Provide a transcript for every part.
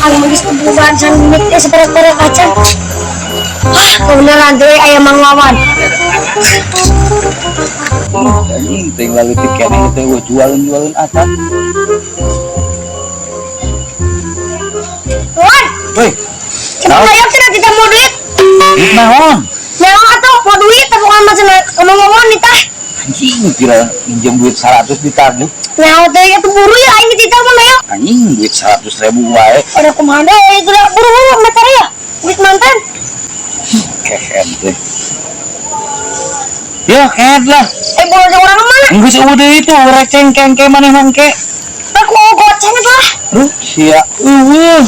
Ang magis kububan sa mik sa para-para kacan. Ah, kebenaran tuh aya Mang Wawan. Anjing teh lalu tiket teh gua jualin-jualin acan. Wan, Woi, cepet ayo cenah kita mau duit. Duit naon? Nyawa atuh mau duit tapi bukan macam ngomong-ngomong nih tah. Anjing kira minjem duit 100 ditagih. Nyawa teh itu buru ya aing dititah mah ayo. Anjing duit 100 ribu wae. Ada kumaha deui geura buru-buru meter ya. Duit mantan. Kehen teh. Ya kehed lah. Eh buru jeung urang mana? Geus eueuh deui itu receng kengke maneh mangke. Aku goceng lah. Duh, sia eueuh.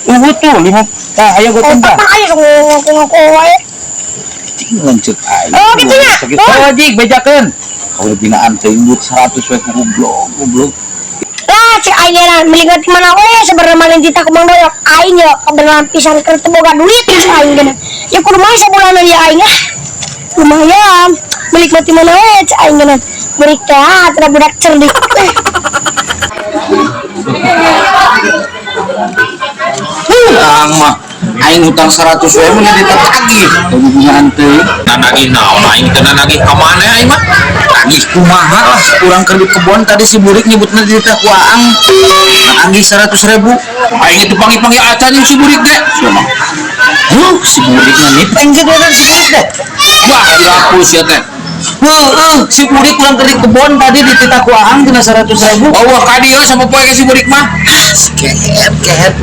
Eueuh tuh 5 tah aya goceng tah. Tah ayo ngaku-ngaku wae. Cing lanceuk aing. Oh, gitu nya. Sakit. Oh, jik bejakeun. Kau binaan teh duit 100 we goblok, goblok. Lah cek aing melingat mana we sebenarnya mana titah ku Mang Doyok. Aing ya kebenaran pisan keur teu boga duit cek aing geuna. Ya kudu mah sabulanan ya aing ah. Lumayan menikmati mana we cek aing geuna. Beurik teh ah teu budak cerdik. Hutang mah aing hutang 100 we mun ditagih. Hubungan teh. Nagih naon aing teh nagih ka mana aing mah? Tagih kumaha lah urang keur di kebon tadi si burik nyebutna di teh ku Aang. Nagih 100 ribu. Aing itu panggil-panggil acan jeung si burik teh. Sia mah. Huh, si burik mah nipeng jeung urang si burik teh. Wah, dihapus ya teh. Heeh, si burik urang keur di kebon tadi dititah ku Aang tina 100 ribu. Oh, ka dieu sama poe ke si burik mah. Si kehed, kehed.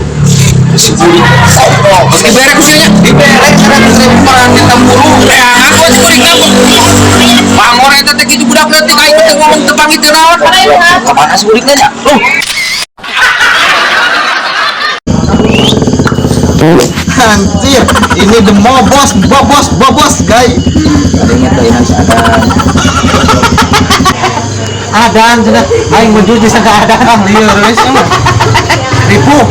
Si burik goblok. Geus dibere ku sia nya. Dibere 100 ribu marang kita muru. Reangan gua si burik mah. Pangor eta teh kitu budak leutik aing teh ngomong teu panggil teu naon. Ka mana si burik teh nya? Loh. Anjir, ini the bobos, bobos, bobos, guys. Adanya teh yang ada. Adan cenah, aing menuju disangka adan. Ah, lieur geus mah. Ripuh.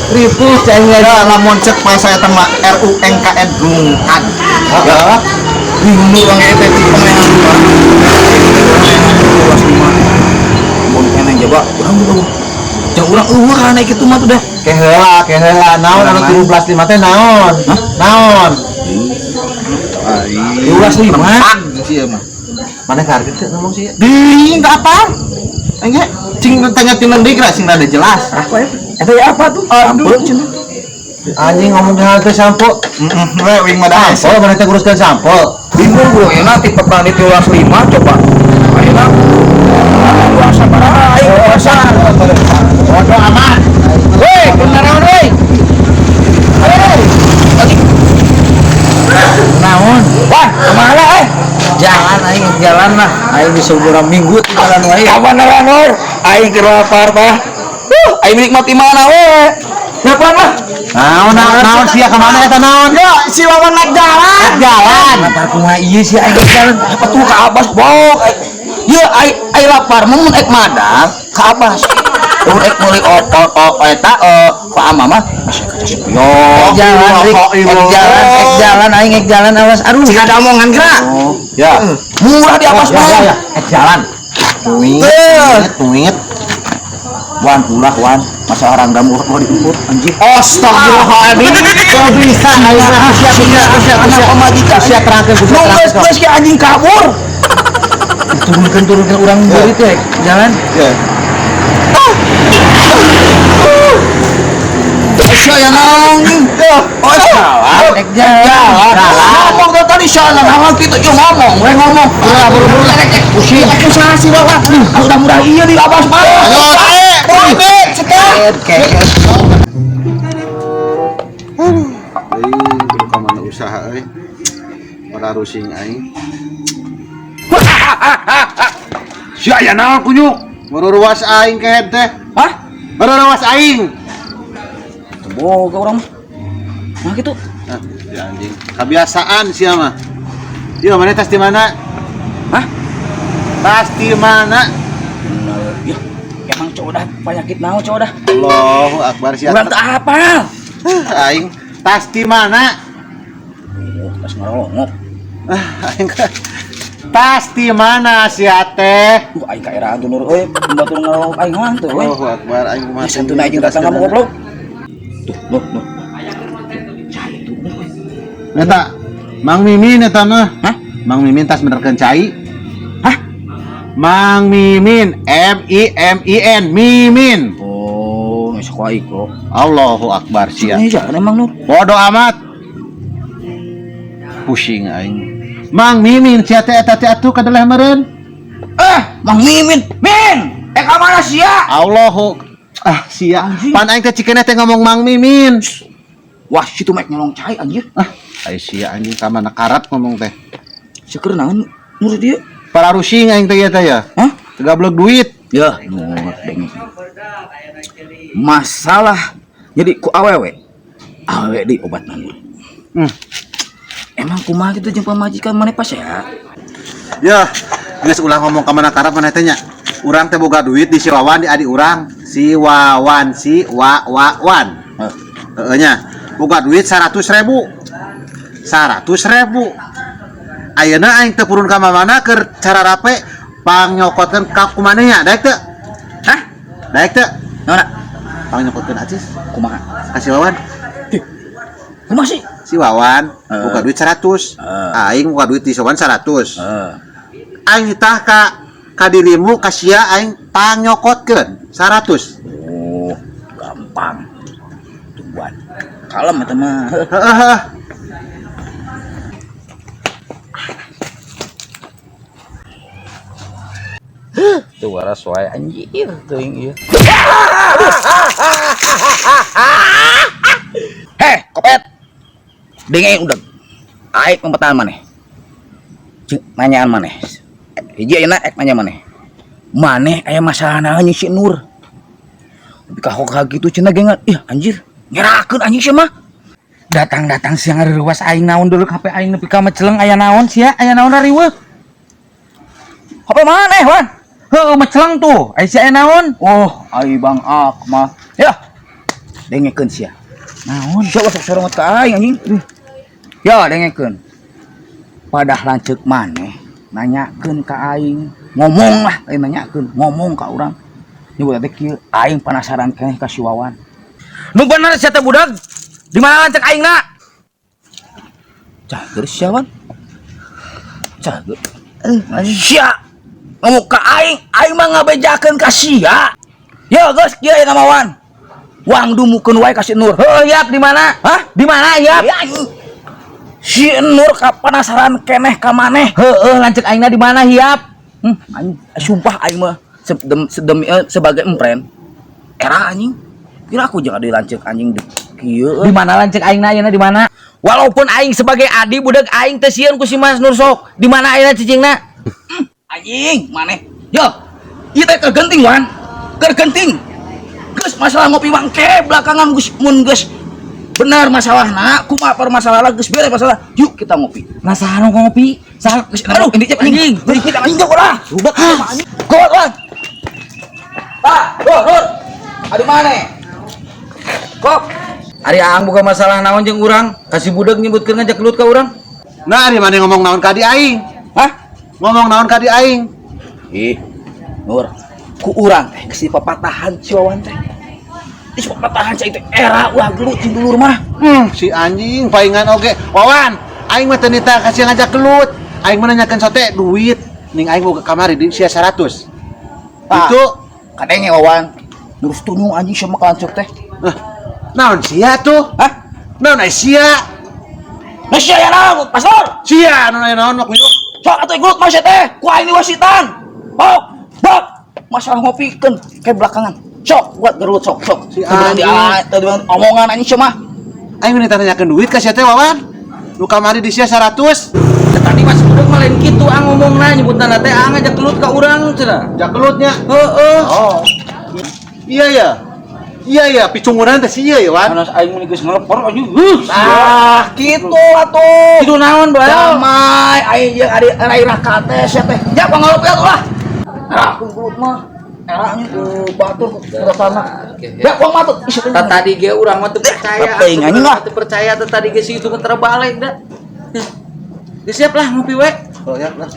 Ripuh cai ya, lamun cek bahasa eta mah R U N K N rungkad. Heeh. Bingung urang eta teh pengehan. Mun keneh coba urang dulu. Jauh urang eueuh kana kitu mah tuh deh. Keheula, keheula naon anu 13.5 teh naon? Naon? 13.5. Sih mah. Mana kaget teh ngomong sih? Di enggak apa? Enggak, cing tanya tinang deui kira sing rada jelas. Apa ya? Eta ya apa tuh? Sampo cenah. Anjing ngomong hal teh sampo. Heeh, we wing mah dah. Sampo mana teh nguruskeun sampo. Bingung bro, enak tipe petani 13.5 coba. Ayeuna puasa sabaraha aing puasa. Bodoh amat. Woi, beneran woi. Hei. Naon? Wah, kemana eh? Jalan aing jalan lah. Aing bisa beberapa minggu tuh jalan wae. Kabeneran hor. Aing keur lapar tah. Aing menikmati mana we. Nyapan lah. Naon naon naon sia ka mana eta naon? Ya, si Wawan naik jalan. Naik jalan. Lapar kumaha ieu sih aing jalan. Apa tuh ka Abbas bok. Ye ai ai lapar mun ek madang ka Abbas. Mun ek meuli opor eta ka Ama mah masih kaca spion. Jalan Rik, ek jalan, ek jalan aing ek jalan awas aduh. Jika ada omongan geura. Ya. Murah di Abbas Ya mah. ya ya, ek jalan. Tuit, tuit. Wan ulah wan, masa orang damu mau dijemput anjing. Astagfirullahaladzim. Kok bisa aing mah siap siap siap Anak pamajikan. siap terangkeun ku Nu geus geus ki anjing kabur. Turunkan turunkan orang beurit teh jalan. Ya. Sia ya naon. Oh, Jalan, ek jalan. Ngomong dari tadi sia naon kitu jeung ngomong, we ngomong. Ulah buru-buru Rek pusing. Rek usaha si Wawan. Murah-murah ieu di Abbas mah. Ayo, tae, buru cetek. Kehed, kehed. Aing kudu ka mana usaha euy. Ora rusing aing. Sia ya naon kunyuk? Meruruas aing kehed teh. Hah? Meruruas aing. Boga urang mah. Nah gitu. Ah, ya anjing. Kebiasaan sia mah. Ieu mana tas di mana? Hah? Tas di mana? Ya, emang cowok dah penyakit naon cowok dah. Allahu akbar sia. Urang teu apal. Aing tas di mana? Oh, tas ngarolongok. Ah, aing tas di mana sia teh? Aing ka eraan tuh nur euy, batur ngarolongok aing mah teu euy. Allahu akbar aing kumaha. Geus santuna aing datang ka goblok. Tuh, noh, noh. Cai tuh. Eta Mang Mimin eta mah. Hah? Mang Mimin tas benerkeun cai. Hah? Mang Mimin, M I M I N, Mimin. Oh, geus ku aing kok. Allahu Akbar sia. Ini jangan emang Nur. Bodoh amat. Pusing aing. Mang Mimin sia teh eta teh atuh kadeleh meureun. Eh, Mang Mimin. Min, eh ka mana sia? Allahu ah sia. Pan aing teh cikeneh teh ngomong Mang Mimin. Wah, situ mek nyolong cai anjir. Ah, ai sia anjing ka mana karap ngomong teh. Seker naon Nur dia? Para rusing aing teh ieu teh ya. Hah? Gablek duit. Ya, Nur denge. Masalah jadi ku awewe. Awewe di obat Nur. Emang kumaha gitu jeung pamajikan maneh pas ya? Ya, geus ulah ngomong ka mana karap maneh teh nya. Urang teh boga duit di si Wawan di adi urang. Si Wawan, si Wa Wa Wan. Heeh nya. Boga duit 100.000. 100.000. Ayeuna aing teu purun ka mamana keur cara rape pangyokotkeun ka kumaneh nya, daek teu? Hah? Daek teu? Naon? Pangyokotkeun acis Kumaha? ka si Wawan. Kumaha sih? Si Wawan boga duit 100. Aing boga duit di si Wawan 100. Aing tah ka dirimu ka sia aing pangyokotkeun 100. Oh, gampang. Tungguan. Kalem eta mah. Heeh. Tuh waras wae anjir teuing ieu. Heh, kopet. Denge udah. Aing pempetaan maneh. Jeung nanyaan maneh. Hiji ayeuna ek nanya maneh. Maneh aya masalah naon jeung si Nur? Tapi ka gitu cenah gengan. Ih anjir, ngerakeun anjing sia mah. Datang-datang siang reuwas aing naon dulu HP aing nepi ka meceleng aya naon sia, aya naon riweuh. HP maneh, Wan? Heuh, meceleng tuh. Aya sia aya naon? Oh, ai Bang Ak mah. Ya. Dengekeun sia. Naon? Sia sok sorongot ka aing anjing. Ya, dengekeun. Padah lanceuk maneh nanyakeun ka aing, ngomong lah, aing nanyakeun, ngomong ka urang. Nyebut teh kieu, aing penasaran keneh ka si Wawan. Nu bener sia teh budak. Di mana lanceuk aingna? Cager sia, Wan. Cager. Sia. Ngomong ka aing, aing mah ngabejakeun ka sia. Ya geus kieu aya nama Wan. Wang dumukeun wae ka si Nur. Heuh, yap di mana? Hah? Di mana yap? Ya, anjing. Si Nur ka penasaran keneh ka maneh. Heueuh, lanceuk aingna di mana hiap? Anjing, sumpah aing mah sebagai empren. Era anjing. Kira aku jangan dilanceuk anjing di kieu. Di mana lanceuk aingna ayeuna di mana? Walaupun aing sebagai adi budak aing teh sieun ku si Mas Nur sok. Di mana ayeuna cicingna? Anjing, maneh. Yo. Ieu teh keur genting, Wan. Keur genting. Geus masalah ngopi wangke belakangan geus mun geus benar masalahna, kumaha permasalahan geus beres masalah. Yuk kita ngopi. Nah, saha nu ngopi? Saha geus aduh, ini anjing. Anjing, kita anjing ulah. Rubat anjing. Gol, Wan. Pak, Nur, Nur. Adi maneh? Kok Ari Aang buka masalah naon jeung urang, kasih budak nyebutkeun ngajak gelut ka urang. Nah, ari maneh ngomong naon ka di aing? Hah? Ngomong naon ka di aing? Ih, Nur, ku urang teh geus dipapatahan si Wawan teh. Geus dipapatahan cai teh era ulah gelut jeung dulur mah. Si anjing paingan oge. Wawan, aing mah teu nita kasih ngajak gelut. Aing mah nanyakeun sote duit. Ning aing boga kamari di sia 100. Tah. Itu Kadenge Wawan. Terus tunung anjing sama kalancuk teh. Hah, naon sia tuh? Hah? Naon ai sia? Nah sia ya naon, Pastor? Sia naon aya naon mah kuyu. Sok atuh gelut mah sia teh. Ku aing diwasitan. Bok, bok. Masalah ngopikeun ke belakangan. Sok buat gelut sok sok. Si Teu beunang di anjing. teu beunang omongan anjing sia mah. Aing mah nanyakeun duit ka sia teh Wawan. Nu kamari di sia 100. Tadi mas budak mah lain kitu ang ngomongna nyebutna teh ang ngajak gelut ka urang cenah. Jak gelutnya. Heeh. Oh. Iya ya. Iya ya, picunguran teh sia ya, Wan. Panas aing mun geus ngelepor anjing. Ah, kitu atuh. Kitu naon, Bro? Damai aing jeung ari rai raka teh sia teh. Ja pangalop ya ulah. Era aku gelut mah. Era anjing ke batur ke sana. Ya uang matut. Ih, Tah tadi ge urang mah teu percaya. Teuing anjing lah. Teu percaya teh tadi ge si itu mah terbalik da. Geus siap lah ngopi we. Oh ya lah.